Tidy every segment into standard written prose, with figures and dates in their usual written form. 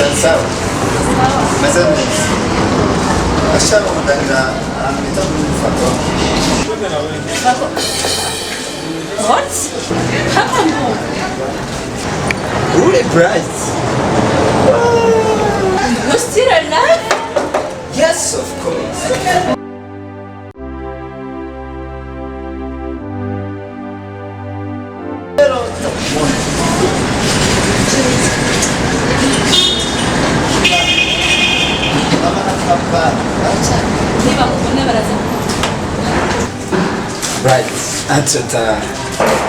Sawa sawa, meze neza. Ashaka kuganira ahantu bita muri Mufako. What? How come? Uri Bright? You still alive? Yes, of course. Rero ndakubona. Mama na papa baracyari. Niba mubona baraza. Right. Atata.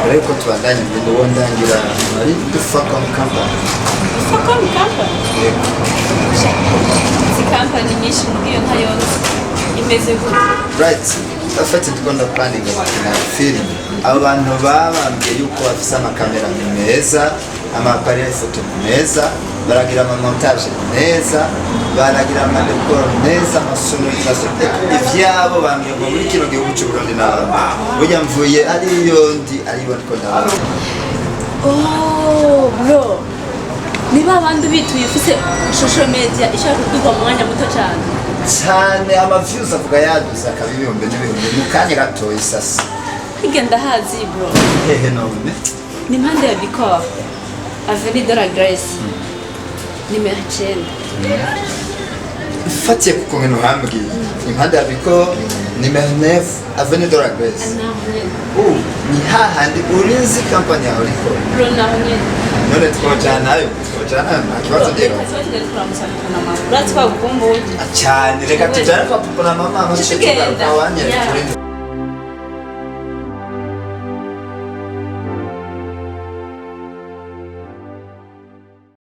Mbere yuko tubandanya ingendo, wo ndangira muri The Falcon Company. Falcon Company? Yego. Izi company nyinshi muri iyo ntayo nzi. Imeze gute? Right. Afite ndiko ndaplaninga gukina film. Abo bantu babambwiye yuko bafise amakamera meza, ama appareil photo meza, baragira ama montage meza, baragira ama décor meza, ama sonorisation. Ivyabo bambwiye ngo muri kino gihugu c'u Burundi nawe. Burya mvuye ariyo ndi aribo ndiko ndabona. Oh, bro. Niba abandi bituye ufise social media ishaka kuduga mu mwanya muto cyane. Cyane, ama views avuga yaduze akaba ibihumbi n'ibihumbi mu kanya gatoya isasa. Hirya ndahazi, bro. Hehe none? Ni impande ya Bicor. Avenue de la Grèce. Nimero 9. Mfatiye ku kuntu uhambwiye, impande ya Biko, nimero 9, Avenue de la Grèce. Naho nyene. Ni hahandi urinzi company yawe uriko? Bro, naho nyene. None twojanayo, twojanayo, nta kibazo ndero. Reka tuba tugende turamusaba na mama. Urazi twagukumbuye. Cyane, reka tujane kwa papa na mama, aho Tugenda. tugaruka wanyereka. Yeah. Urindi.